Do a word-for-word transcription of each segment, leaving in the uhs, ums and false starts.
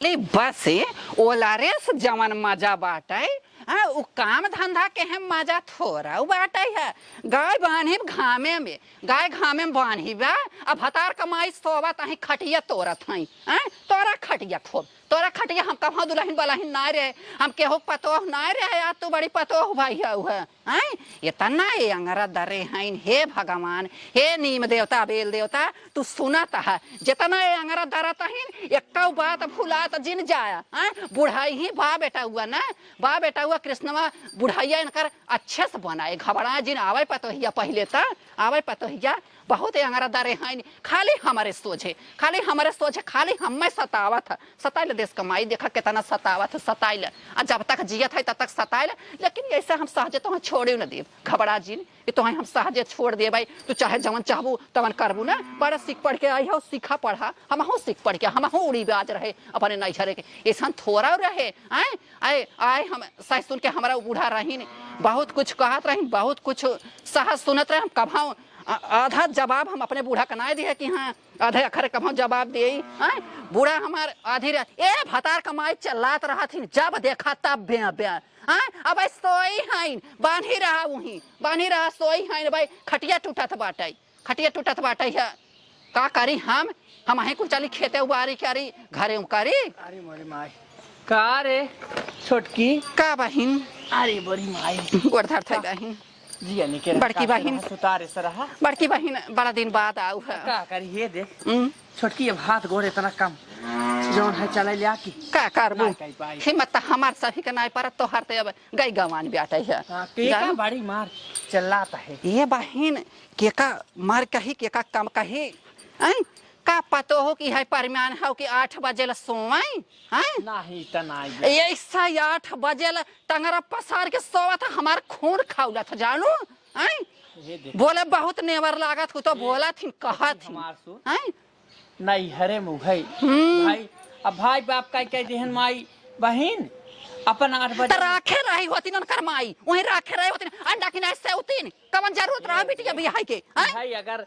ले बस, ओलारे से जवन मजा बाटइ, हाँ, उ काम धंधा के हम मजा थोरा उ बाटइ है। गाय बान्ही घामे में, गाय घामे में बान्ही बा, अब भतार कमाई सोवत अहीं खटिया तोरत हई, हाँ, तोरा खटिया खूब, तोरा खटिया। हम कभउ दुलहिन बलहिन नाहीं रहे, हम केहू पतोह नाहीं रहे, आज तू बड़ी पतोह भई हउ है। हैं? एतना ए अंगरा दरे हइन, हे भगवान, हे नीम देवता, बेल देवता, तू सुनत ह, जेतना ए अंगरा दरत हइन, एक्कउ बात भुलात जिन जाया, हैं? बुढ़ाई ही बा बेटउआ ना, बा बेटउआ कृष्णवा, बुढ़ाइया इनकर अच्छे से बनाए, घबरा जिन। आवइ पतोहिया पहिले त, आवइ पतोहिया, बहुत ए अंगरा दरे हइन, खाली हमरे सोझे, खाली हमरे सोझे, खाली हम्मे सतावत ह। सताइल देश क माई, देखा केतना सतावत ह, सताइल। आ जब तक जियत है, तब तक सताइल। लेकिन ऐसे हम सहजे तोहैं छोड़े न देब, घबरा जिन, कि तोहैं हम सहजे छोड़ देब भाई। तू चाहे जवन चाहबू, तवन करबू ना। बड़ा सीख पढ़ के आई हउ, सीखा पढ़ा, हमहूँ सीख पढ़ के, हमहूँ उड़ीबाज रहे अपने नैहरे के। ऐसन थोरा रहे, आए, आए, आए, हम सह सुन के हमरा बूढ़ा रहीन, बहुत कुछ कहत रहीन, बहुत कुछ सहज सुनत रहे। हम कभउ आ-, आधा जवाब हम अपने बूढ़ा क नाहीं दिहे कि हाँ, आधे अखरे कभउ जवाब दिए, हैं? बूढ़ा हमार आधी रात, ए, भतार कमाई चलात रहत हिन, जब देखा तब ब्यां, ब्यां, हैं? अब सोई हइन, बान्ही रहा उहीं, बान्ही रहा, सोई हइन, भाई, खटिया टूटत बाटइ, खटिया टूटत बाटइ है। का करी हम? हमहीं कुल चली खेते उबारी करी, घरे उकारी। अरे मोरे माई। का रे छोटकी? का बहिन? अरे बड़ी माई। गोड़ धरत है बहिन। जिया निके रहा, बड़की बहिन। सुतारे से रहा। बड़की बहिन, बड़ा दिन बाद आउ है। का करी, हे देख। हम्म। छोटकी, अब हाथ गोड़ एतना कम, जउन है चले लिया की। का करबू? ना कर पाई। हिम्मत त हमार सभी के नाहीं परत, तोहार त अब गई गवान ब्याटइ है। हाँ, के का जानू? बड़ी मार चलात है। ए बहिन, के का मार कही, के का कम कही? हैं? का पतोहू कि है परिमान हउ कि आठ बजे ल सोवइ? हैं? नाहीं, त नाहीं बे। ऐसा आठ बजे ल टंगरा पसार के सोवत ह, हमार खून खउलत ह, जानू? हैं? ये देख। बोले बहुत नेवर लागत, कुछ तो ये बोलत हिन, कहत हिन। हमार सुन। हैं? नैहरे में उहइ। हम्म। भाई, अब भाई बाप का कह देहन माई, बहिन, अपन आठ बजे त राखे रही होती ननकर माई, उहीं राखे रही होती, अंडा किनाए सेवतीन, कवन जरूरत रहा ये बिटिया देख। बियाह के, हैं? भाई, अगर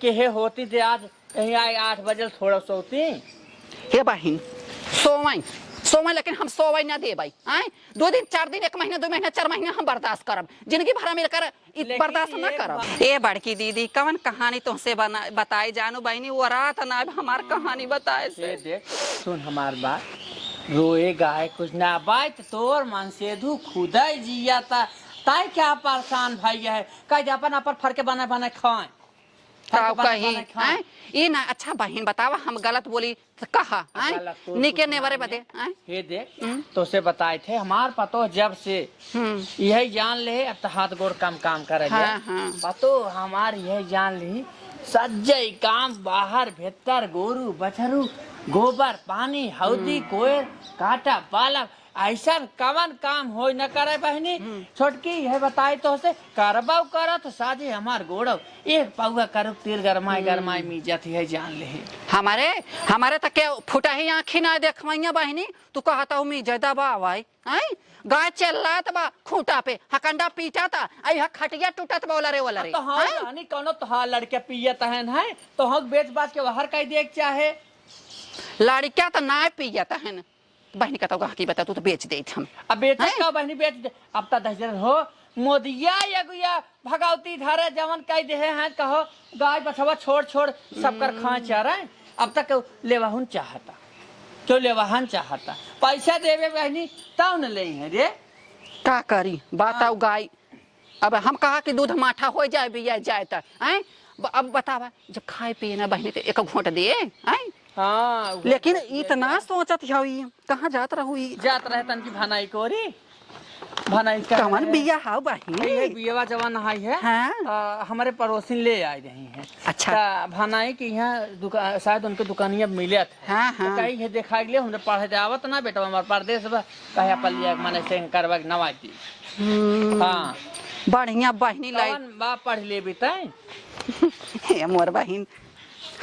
केहे होती ते आज कहीं आए आठ बजे थोड़ा सोती। हे बहिन, सोवइ, सोवइ, लेकिन हम सोवइ ना देबइ, आए? दो दिन, चार दिन, एक महीना, दो महीना, चार महीना हम बर्दाश्त करब। जिंदगी भर हम एकर इ लेकिन बर्दाश्त ना ये करब। बा- ए बड़की दीदी, कवन कहानी तोहसे बना-, बताई जानू बहिनी, वो रात ना अब हमार कहानी बताए से। ए देख, सुन हमार बात, रोए गाए कुछ ना बात, तोर मन से धू खुदाई जिया ता, ताई क्या परेशान भई है, कह दे अपन अपन फरके बने बने खाए। ताऊ कही, हैं? ई ना, अच्छा बहिन बतावा, हम गलत बोली त कहा, हैं? गलत तो निके कुछ नेवरे ना बदे, है। हैं? हे देख, हम्म। तोसे बताए थे, हमार पतोह जब से हम्म। यही जान ले, अब तो हाथ गोड़ कम काम करे ले। हाँ, हाँ। पतोह हमार यही जान ली, सज्जई काम बाहर भीतर, गोरू बछरू, गोबर पानी, हौदी हम्म। कोयर, काटा पालक, अइसन कवन काम होई न करे बहिनी। हम्म। छोटकी, यह बताई तोहसे, करबउ करत साझे हमार गोड़व, एक पौआ करुक तेल गरमाए हम्म। गरमाए मीजत ही है, जान ले। हमरे, हमरे त के फुटही आँखी ना देखवइया बहिनी, तू कहत हऊ मीजे दबावइ, हैं? गाय चिल्लात बा खूंटा पे, हकंडा पीटत, आ इहा खटिया टूटत बा, ओलरे, ओलरे, तो हाँ, हैं? जानी कौनो तोहार लड़के पियत हन, हैं? तो हक बेच बाच के बाहर कइ देक चाहे। लड़का त ना पियत हन, बहिनी, कतौ गहकी बता, तू तो बेच देत हम। अब बेचत हैं? का बहिनी, बेच दे। अब त दस जन हो, मोदिया एगो या भगौती धरे, जवन कह देहे हैं, कहो, गाय बछवा छोड़ छोड़ सब कर खाए हम्म। चारे। अब तक केहू लेवाहुन चाहता, केहू लेवाहन चाहता। पैसा देवे बहिनी, तब न ले हैं रे। का करी, बात हाँ। आउ गाय अब हम कहा कि दूध माठा होइ जाए, बिया जाए त, हैं? ब-, अब बतावा, जब खाए पिए ना बहिनी, त एक घोंट दे, हैं? हाँ, वो लेकिन दे, इतना दे। सोचत हऊ, ई कहाँ जात रहू ई? जात रहे तनकी भनाई कोरी, भनाई का कवन है? बिया हऊ बहिनी? ये बियवा जवन हाई है, हाँ। आ, हमरे पड़ोसिन ले आइ रही हैं। अच्छा। त भनाई के यहाँ दुका-, शायद उनके दुकानिया मिलत है। हाँ, त हाँ। कही है, देखा के लिए, हमरे पढ़े दे आवत ना, बेटवा हमार परदेस बा, कहे अपन लिया, मने से करवा के नवाई दी। हम्म। हाँ। बढ़िया बहिनी लाई। कवन बा पढ़ लेबी तैं? हे मोर बहिन,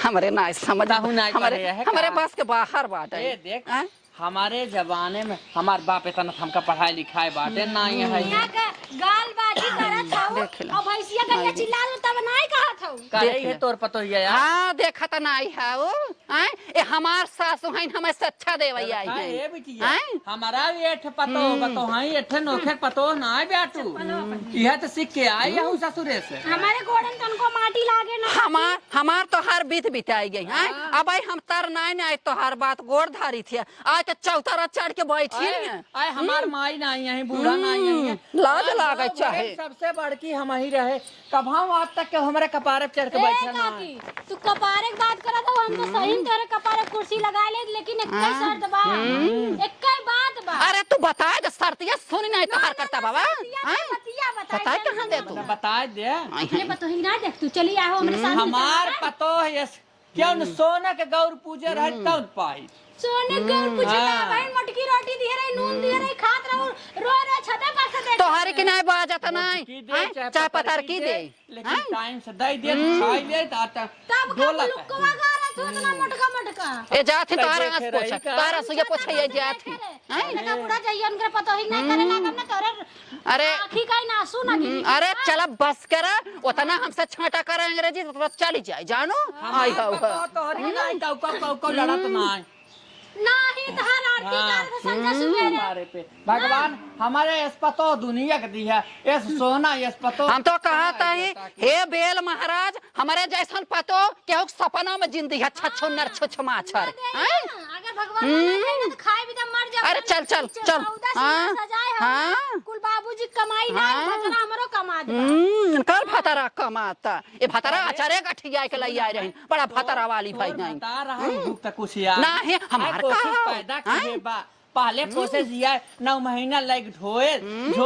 हमरे ना समझ, ताहू ना हमरे, पढ़े है हमरे का? बस के बाहर बाटे। ए, देख। आय? हमारे जमाने में हमार बाप इतना हमका पढ़ाई लिखाई बाटे नाहीं है। यहाँ का गालबाजी करत हऊ, देख ला। और भैंसिया का ये चिल्ला लो तब नाहीं कहत हऊ। करे देख है ला। तोर पतोहिया यार। हाँ, देखत नाहीं हऊ। आय, ए हमार सासु हईन, हमें शिक्षा देवै आई हैं। ए बिटिया, आय? हमारा भी एठ पतोह, हम्म। बतोह हई, एठ नोखे पतोह नाहीं ब्याटू। यह तो सीख के आई हूँ ससुरे से। हमारे गोड़न तनको माटी लागे ना। हमार, हमार तो हर बीत बिताई गई, आय? हाँ। अब आई हम तर नाहीं, नाहीं, तो हर बात गोड़ धारी थी। आय के चौतरा चढ़ के बैठी आय, हैं। आय, हमार हम्म। माई नाहीं है, बूढ़ा नाहीं है। हम्म, लाज आय, लागै गाँव भर चाहे। सबसे बड़की हम ही रहे। कब हम आज तक के हमरे कपारे पे चढ़ के ए बैठे ना। काकी, तू कपारे के बात करत हो, हम तो सही में तोरे कपारे कुर्सी लगा ले, लेकिन एक ही हाँ। शर्त बा, हम्म। एक ही बात बा। अरे तू बताए तो शर्तिया सुनी नाहीं तो हरकत बाबा। शर्तिया हाँ? के बतिया बताए बताए दे। कहाँ दे तू? बताए दे। ये बतोही ना देख तू, चली आओ हमरे साथ हमार चला। पतोह है, यस, क्यों न सोना के गौर पूजे रहे तब पाई। सोने के गौर पूजे हाँ। ना भाई, मोटकी रोटी दिए रही, नून दिए रही, खात रहो, रो रो छते पर से देख। तोहरे के नाहीं बाजत नाहीं, मोटकी दे, हैं? चाहे चाहे पतर पतर की की दे, दे, लेकिन हैं? टाइम से दे दे, हम्म। खाई ले, ता, ता तब का डोला लुकवा पहन। गा रहा था उतना मोटका मोटका। ए जात ही तोहरे आँस पोछा, तोहरे सुइया पोछा ये जात ही। हैं? इनका बूढ़ा जाइए, उनके पतोही नहीं करे लागम ना तोहरे अरे। आँखी का ही ना आंसू ना गिरी। हम्म, अरे चला बस करा, उतना हमसे छांटा करा अंग्रेजी तो चली जाए, जानो? हमार आई हो, पतोह हो। तोहरी नाहीं, कौको, कौको लड़त नाहीं। नाहीं, तहार आरती हाँ। कर संझा हम्म। सुबेरे। हमारे पे। भगवान, हमारे एस पतोह दुनिया के दी है, एस सोना, एस पतोह। हम तो कहत हई, हे बेल महाराज, हमरे जैसन पतोह केहू के सपना में जिन दिहा, छछुन्नर, छुछमाछर। ना दे हैं? ना, अगर भगवान हम्म। ना दे ना तो खाए भी तो मर जाओ। अरे चल, चल, चल। चौदह हाँ, सजाए हो, हाँ। कुल बाबूजी कमाई ना, हाँ। भतरा हमरो कमा दे। हम्म, इनकर भतरा कमाता। ए भतरा अरे। अचारे गठिया के लई आए रही। बड़ा भतरा वाली भाई नहीं। बता रहा है, हम्म। भूख तक कुछ यार। ना है, हमार अरे, कोशिश का? पैदा हैं? किए बा। पहले हम्म। कोशिश ये नौ महीना लाइक ढोए, हम्म। जो,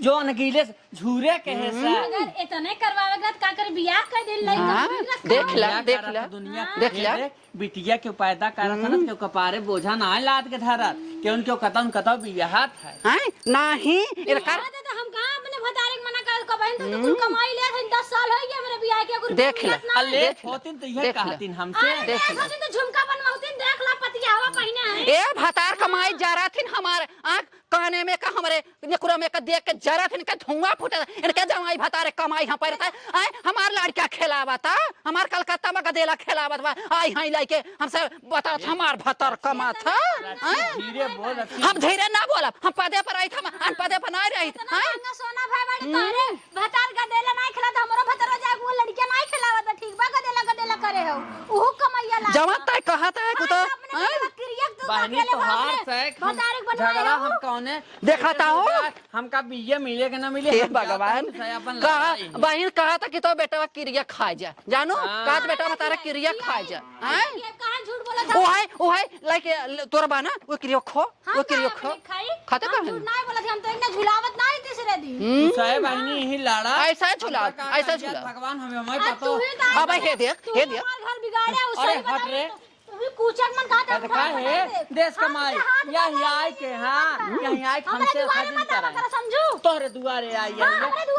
जो अनगीले से झूरे के है हम्म। सा। अगर इतने करवावे के बाद का करे, बियाह कर दे, लाइक हाँ, तो फिर रखा देख हो। ला, बियाह देख करत ला, है दुनिया। हाँ। देख ला। ये देख, बिटिया के पैदा करत है ना, हम्म। तो कपारे बोझा ना लाद के धरत, के उनके कतौ न कतौ बियाहत है। हैं? नाहीं, इनकर बियाह दे तो हम कहाँ अपने भतारे के मना कर, कबहिन तो कुल हम्म। कमाई ले, दस साल हो गया मेरे बियाह के, अगर देख ले। बियाह ना अले, देख ले। होतिन तो ये देख ले। कहतिन हमसे। अरे, देख देख ले। होतिन तो झुमका बनवाउतिन, देख ला पतिया हवा पहिने है। ए, भतार कमाई जा रहा थिन हमार, आ, कहने में का हमरे नेकुरा में का देख के जरा थे इनका धुआं फूटे, इनके जमाई भतारे कमाई हम पर रहता है, आय, हमार लड़का खेलावता, हमार कलकत्ता में गदेला खेलावत बा, आई हाई लाइके हमसे बता, हमार भतार कमात है, हैं? धीरे बोल, रखी। हम धीरे ना बोलब, हम पदे पर आई था, हम अनपदे पर ना रही, इतना हैं? महंगा सोना भाई बाड़ी हम्म। तोहरे भतार गदेला नाहीं खेलात, हमरो भतार जाए वो लड़किया नाहीं खेलावत बा, ठीक बा, गदेला, गदेला करे हो, उहू कमैया ला। जवन तय कहत है, कुतो, हाँ, अपने हैं? बहिनी, तोहार से हम झगड़ा हम कौने देखा ता हो? हमका बिया मिले के ना मिले, हे हम जाता भगवान, है, अपन कहा, लड़ाई। बहिन कहा था कि तो बेटवा किरिया खा जा, जानो? हाँ। कहा बेटवा तारा किरिया खा जा, हैं? ये कहाँ झूठ बोला था? ओ है, ओ है, लाइक, तोरा बा ना, वो किरिया खो, हम वो किरिया खो। खाते हम कहाँ? झूठ नहीं बोला था, हम तो इन्हें झुलावत नहीं तीसरे दिन। हम्म। सही बहिनी, यही लड़ा। ऐसा झुलावत, ऐसा झुलावत। भगवान हमें, हमें पता। अब हे देख, हे देख। हमार घर बिगाड़े, अरे हट रे। तू भी कूचक मन का अरे का है? देश कमाई। यही आई के, हाँ, यही आई के हमसे खजिन करा। समझू? तोहरे दुआरे आई है,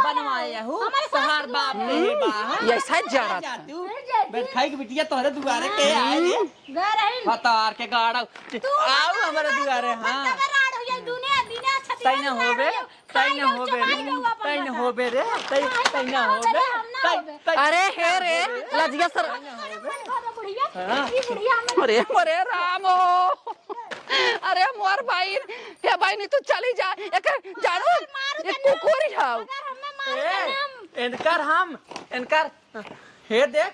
बनवाए हूँ। तोहार बाप के बा, हाँ? ये सच जा रहा था। बैठाई के बिटिया तोहरे दुआरे के आई रे। भतार के गाड़ा। आओ हमारे दुआरे, हाँ। तैना होबे। तैना होबे, तैना होबे रे, तै-, तैना होबे, तै-, तै-, अरे हे रे, लजिया सर। हाँ। अरे, अरे राम हो। अरे मोर बहिन, हे बहिनी तू चली जा, एक जानू, एक कुकुर हौ। ए, इनकर हम, इनकर, हे देख,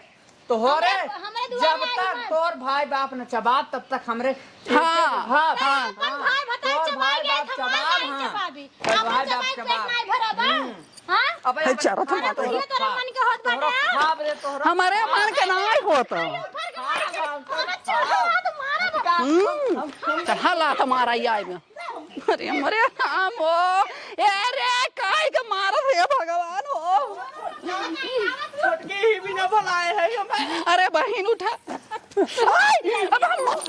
तोहरे हमरे, हमरे दुआरे जब आई तक मत। तोर भाई बाप न चबाब, तब तक हमरे हाँ, हाँ, हाँ। अपन भाई भतार तोर चबाई भाई गए, बाप तो हमार चबाब, भाई हाँ। चबाबी। तोर अपन भाई बाप चबाई पेट चबाब। नहीं भरा बा। हम्म। हाँ? अबे है अपन चारा तो खाब, मार तोहरा ये तोरा खाब। मन के होत तोहरा बाटे, हाँ? खाब रे, तोहरा हमारे खाब। मन के नहीं होत। अरे ऊपर के मन के, हाँ, हाँ, अरे चढ़ा हाँ। तो मारा बा। हम्म। हम, हम, हम चढ़ा ला तुम्हारा ये आएगा। अरे, अरे, राम हो। ए रे, काहे के मारत हे भगवान हो। छोटकी ही बिना बुलाए है हमें। अरे, बहिन उठा। आई, अब हम,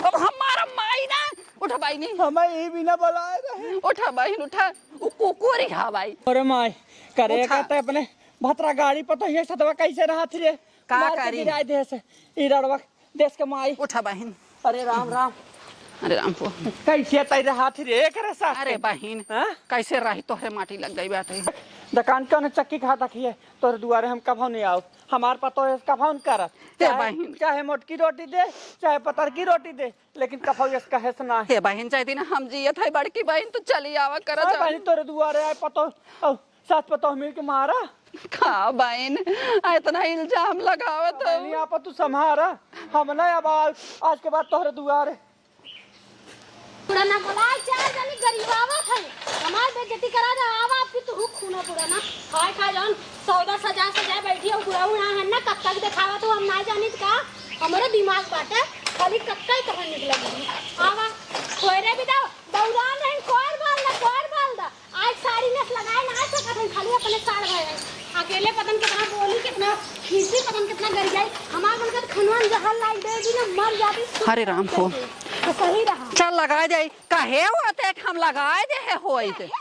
अब हमारा माई ना। उठा बहिनी। हमें ही बिना बुलाए रहे। उठा बहिन, उठा। उ कुकुरी हा भाई। अरे माई, करे उठा। कहते अपने भतरा गाड़ी पर तो ये सतवा कैसे रहा थी रे? का मार के करी? गिराए दे से। ई रड़वा देश के माई। उठा बहिन। अरे राम राम। अरे राम हो। कैसे तैरे हाथ रे एकरे साथ? अरे बहिन, हाँ? कैसे रही तोहरे माटी लग गई बाटे। दुकान कौन चक्की खा तकिए, तोहरे दुआरे हम कभो नहीं आओ। हमार पतो है कभो न करत। ए चाहे, बहिन। चाहे मोटकी रोटी दे, चाहे पतरकी रोटी दे, लेकिन कभो यस कहे से ना। ए बहिन, जय दिन हम जियत है बड़की बहिन, तू चली आवा कर अरे जा। बहिन, तोहरे दुआरे आए पतो, औ, सास पतो मिल के मारा। का बहिन, आ इतना इल्जाम लगावत हो? बहिनी, आप तू संभारा, हम ना अब आज, आज के बाद तोहरे दुआरे। पूरा ना बोला, चार जनी गरीब आवत है, हमार बेइज्जती करा दे, आवा अब तू हुक खूना पूरा ना। खाए खा जौन सौदा सजा सजा बैठी हो, बुढ़ऊ यहाँ है ना, कब तक देखावा तू, हम ना जानित का, हमरो दिमाग बाटे, खाली कक्का ही कहाँ निकल गई। आवा, खोए रे बिदा, बौरान रही, कोर बाल दा, कोर बाल दा। आज साड़ी नस लगाए ना सकत हन, खाली अपने साड़ भय है। अकेले पतन कितना बोली, कितना खींची, पतन कितना गरियाई। हमार मन का तो खनवन जहर लाग दे दी ना, मर जाती। हरे राम हो। तो सही रहा। चल लगाए दे, कहे हो ते हम लगाए दे है होई ते। का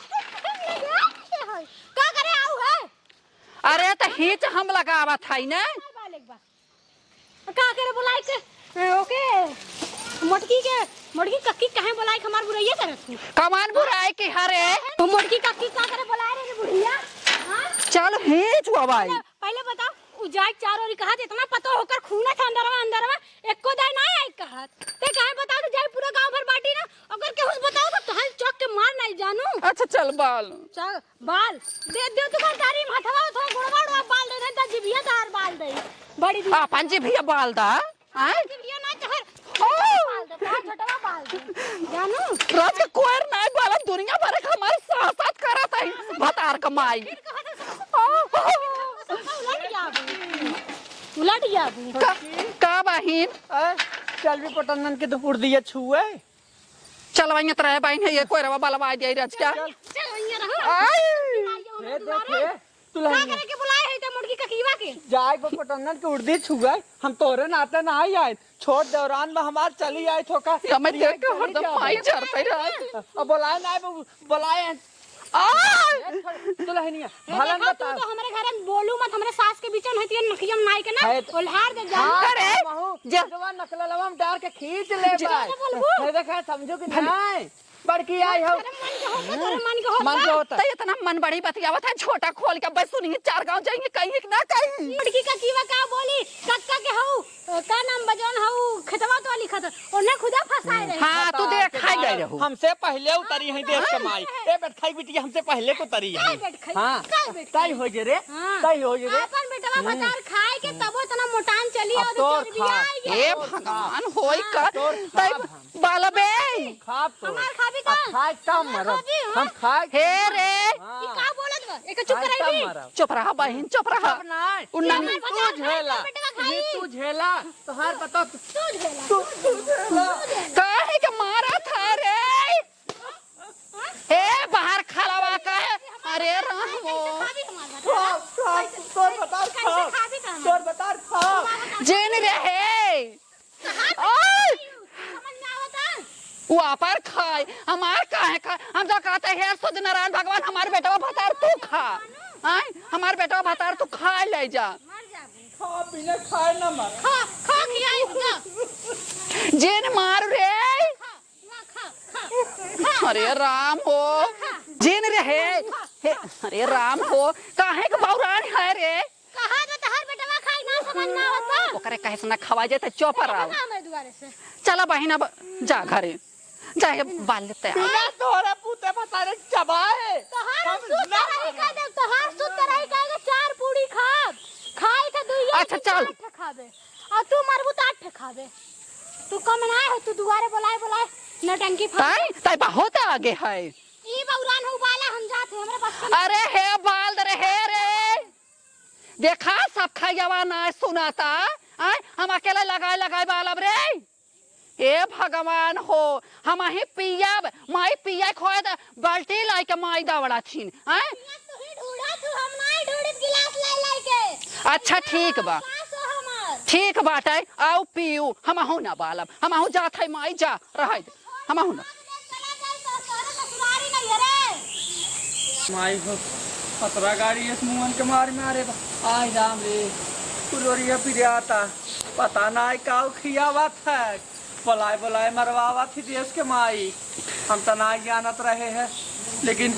करे आऊ है? अरे तो हीच हम लगावत है ना। का करे बोलाई के, ए, ओके, मोटकी के, मोटकी कक्की काहे बोलाई के हमार बुराइया करत हूँ? कमान बुराई की हरे? वो मोटकी कक्की का करे बोलाए रे बुढ़िया? हाँ? चल हे चुआ भाई। पहले, पहले बताओ, उ जाए चार ओरी कहा इतना पतो होकर खूना था अंदरवा, अंदरवा, एको दाई ना आई कहा। ते काहे बता दे जाए पूरा गांव भर बाटी ना, अगर केहू से बताओ तो तोहर चौक के मार नहीं जानू। अच्छा चल बाल। चल। बाल दे दे तू कर तारी हथवा उठा गोड़वा उड़वा बाल दे दे जिभिया तार बाल दे। बड़ी दी अपन जिभिया बाल दा। आय? जिभिया ना तोहर ओ! बाल दे, तोहर छोटवा बाल दे। जानू? राज के कोयर नाय बाला दुनिया भर के हमारे साथ साथ करत है भतार कमाई। फिर कहा था ओ! उलट जाबू। उलट जाबू। का, का बहिन? ए, चल भी पटनन के तो उड़ दिया छुए। चलवाइयत रहे बहिन है, ये कोयरवा बलवा दिया रच क्या? चल। चल, वहीं रहो। आई। ये देख, ये, तू का लहंगा। करे के बुलाए है तो मुर्गी ककीवा के? जाए को पटनन के उर्दी छुआई, हम तोरे नाते ना आई आए। छोट दौरान में हमार चली आई थोका। या मैं देख के हरदम पाई चढ़ते रहे। अब बुलाए ना, अब बुलाए। आ! दुल्हनिया, ये भलन देखो, तू बताओ। तो हमरे घरे में बोलू मत, हमरे सास के बीच में हतियन नखियम नाई के ना, है त-, ओल्हार दे जान। हाँ, करे, हमहू जे- जवा नकललवा में डार के खींच ले जे- बाय। बोलबू। है देखा, समझो कि भले। नाई, बड़की आई हो। अरे मन के होता, तोरे मन के होता। मन के होता। तो इतना मन बड़ी बतियावत है, छोटा खोल के बस सुनिए, चार गांव जाएंगे, कहीं कि ना कहीं। बड़की का कीवा का बोली, कक्का के हऊ, का नाम बा जौन हऊ, खेतवा तो लिखत, ओने खुदा फंसाए रहे। हाँ, तू बता, देख, खाई गए रहू। हमसे पहले उतरी है देश हाँ। कमाई। ए, बैठाई बिटिया, हमसे पहले को उतरी है। काय बैठ खाई? हाँ। काय बैठ तय खाई? हो जे रे, हाँ। तय हो जे रे। अपन बेटवा हम्म। भतार खाए के तबो इतना मोटान चली अब और तोर चर्बिया खा। आई है। ए अब तोर खा। भगवान, होई हाँ। का? तोर खा तय अब हम। बालबे। खाब तो। हमार खाबी का? अब खाए तब हमार मरब। खाबी, हाँ। हम खाए हे रे। हाँ। ई का बोलत बा? एके चुप खाए कराई तब भी। मरब। चुप रहा बहिन, चुप रहा। चुप ना। उ ये नन- हमार तू भतार झेला। खाए, बेटवा खाई। ये तू झेला। तोहार बताओ तू। तू झेला। तू, तू झेला। काहे के मारा था रे? हाँ? हे बाहर खड़ावा का है? अरे राम कैसे हो। खाबी हमार भतार? खाब, खाब, कैसे, तोर कैसे, भतार कैसे खाब। खाबी का हमार? तोर भतार खाब। हमार भतार जेन रहे। कहाँ से ओए! समझ में आवता? वो अपार खाए, हमार काहे खाए? हम तो कहते हैं, हे सूर्य नारायण भगवान, हमार बेटवा भतार तू खा। आय, हमार बेटवा भतार तू खा ले जा। मर जाबू। खा बिना खाए ना मर। खा, खा खियाई हमका। जेन मार रे। खा, खा, खा, खा। अरे राम हो। खा। जेन रे हे। खा। हे, अरे राम हो। काहे के बौरान है रे? कहा तो तहार बेटवा खाई ना समझ में आवत बा। ओकरे कहे से ना खवाई जाए त चौपर चला आओ। ना हमरे दुआरे से। चला बहिन अब जा घरे। जा ये बाल लेते आ। बिना तोहरा पूते भतारे चबाए। तोहार हम सुत ना रही खाए। का देख, तोहार सुत रही का के चार पूड़ी खाब। खाई त दुइया अच्छा, के चल। चार ठे खाबे। और तू मरबू त आठ ठे खाबे। तू कम ना हो, तू दुआरे बोलाए बोलाए नौटंकी फंस ताई, ताई बहुत आगे है। ई बौरान हो बाला हम जात है, हमरा बस के अरे हे बाल दे रे, हे रे। देखा, सब खैयावा ना सुनाता, आय, हम अकेले लगाए, लगाए बालब रे। हे भगवान हो, हम अही पियब, माई पिया खोए त बाल्टी लाई के माई दौड़ा थीन, आय। पिया तू ही ढूंढा तू, हम नाई ढूंढित गिलास लाई लाई के। अच्छा, ठीक बा। सास हो हमार। ठीक बाटे, आओ पीऊ, हम अहू ना बालब, हम अहू जात है माई जा, रहे दे, हम अहू ना। माई हो, पतरा गाड़ी इस मुअन के मार में आ रे बा। आय राम रे, फुलोरिया पिराता, पता ना है काऊ खियावत है। बोलाए बोलाए मरवावा थी देश के माई, हम त ना जानत रहे हैं, लेकिन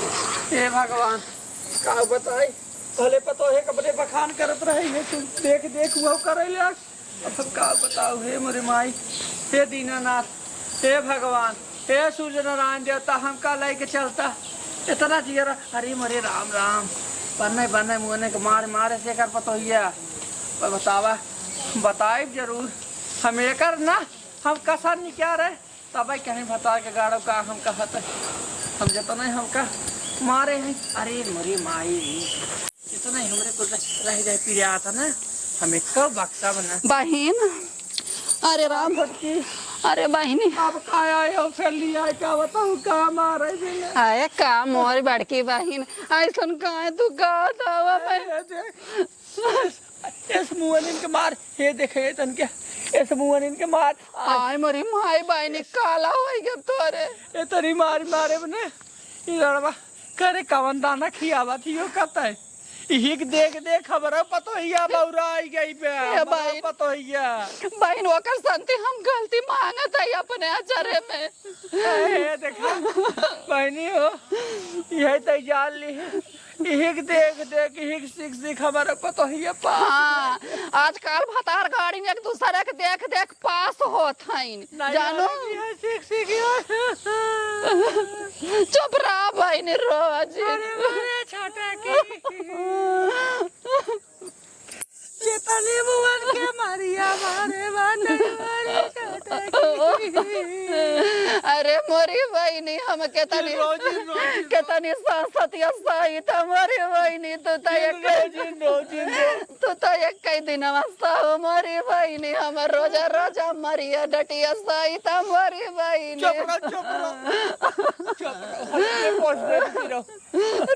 हे भगवान, का बताई, भले पतोहे कपड़े बखान करत रहे हैं, तू देख देख वो करे ले। अब हम का बताऊ, हे मोरे माई, हे दीनानाथ, हे भगवान, हे सूर्य नारायण देवता, हमका लेके चलता। इतना जियरा, अरे मोरे राम राम, बन्ने बन्ने मुअने के मार मारे से कर पतोहिया। पर बतावा, बताइब जरूर, हम एकर ना, हम कसर निकारे, तबै कहीं भतार के गाड़ो का हम कहत है। हम जतना ही हमका मारे हैं, अरे मोरे माई, जतना ही हमरे कुल रह, रह जाए पिरिया था ना, हम एक बक्सा बना। बहिन, अरे राम, छोटकी। अरे बहिनी। अब का आयो, फिर लिया, का बताऊ, का मारे बिना। आए का मोर बड़की बहिन, ऐसन काहे तू गात हवा मैं? अरे देख, एस मुअनिन के मार, हे देखे तन के, एस मुअनिन के मार। आय मोरी माई बहिनी, काला होई गब तोरे। ए तरी मार मारे बने, ई लड़वा करे कवन दाना खियावा थी यो कतई। इही के देख देख हमरा पतोहिया बौरा आई गई बे, ए हमरा बहिन। पतोहिया। बहिन, ओकर संती हम गलती मांगत है अपने अचरे में। ए, देखा, बहिनी हो, यही तई जान ली। इही के देख देख, इही के सीख सीख हमरा पतोहिया पास। हाँ, आजकल भतार गाड़ी में एक दूसरे के देख देख पास होत हईन। नहीं, जानो? अरे, यह सीख सीख यो। चुप रहा बहिनी, रोज। अरे, अरे, छोटा की। केतनी मुअन के मारिया मारे बाटे मारे काटे की। अरे मोरी बहिनी, हम केतनी, रोजी, रोजी, केतनी सांसतिया साइत मोरी बहिनी, तू त एक रोजी, रोजी, रोजी। तू त एक कई दिन अवस्था हो मोरी बहिनी, हम रोजा रोजा मरिया डटिया साइत मोरी बहिनी। चुप रहो, चुप रहो। चुप रहो, हम ये पहुंच दे रहो।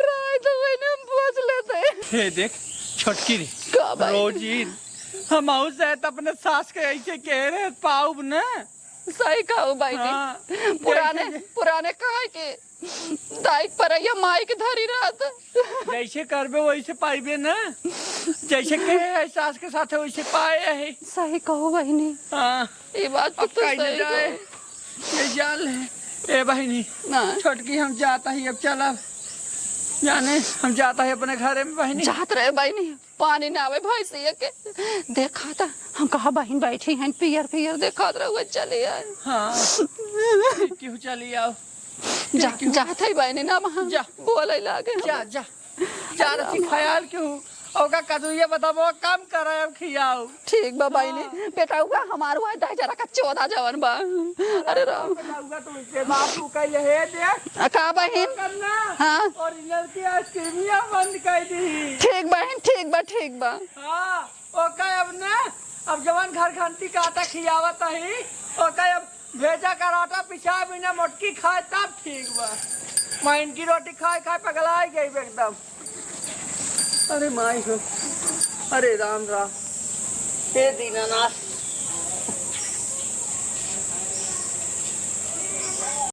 राय तो मैंने हम पूछ लेते। हे देख, छोटकी रे, का भाई? रोजिन, हम आऊ शायद अपने सास के ऐसे कह रहे पाउब न। सही कहू भाई जी। हाँ, पुराने, जैसे पुराने कहा कि दाई के परैया माई के धरी रहत। जैसे करबे वैसे पाइबे न, जैसे कहे है सास के साथ वैसे पाए है। सही कहू बहिनी। हाँ। ये बात तो अब तू कहीं सही जाए, कहू। ये जाल है। ए बहिनी, ना। छोटकी हम जाता ही, अब चलब। जाने, हम जाता ही अपने घरे में बहिनी। जात रहे बहिनी, पानी ना आवे भैंसिया के। देखा था, हम कहा बहिन बैठी हैं, पियर पियर देखत रहुए, चली आए। हाँ। केहू चली आओ। जा, केहू जात है बहिनी ना वहाँ। जा। बोले लागे जा, हम। जा। जा रची ख्याल केहू। ओका कदुइया बताबो, काम करे, अब खियाओ। ठीक बा बहिनी। हाँ। बेटा, उगा हमार हुआ दह जरा का चौदह जवन बा। अरे राम। बेटा, उगा तो उनके बाप को कही, "हे देख।" आ, का बहिन? करना। हाँ। और इनर की आइसक्रीमिया बंद कर दी। ठीक बहिन, ठीक बा, ठीक बा। हाँ, ओका अब ना, अब जवन घर घंटी का आटा खियावत ही, ओका अब भेजा कर आटा पिसा बिना मोटकी खाए तब ठीक बा। मैं इनकी रोटी खाए खाए पगलाए गई एकदम। अरे माई हो, अरे राम राम, हे दीनानाथ,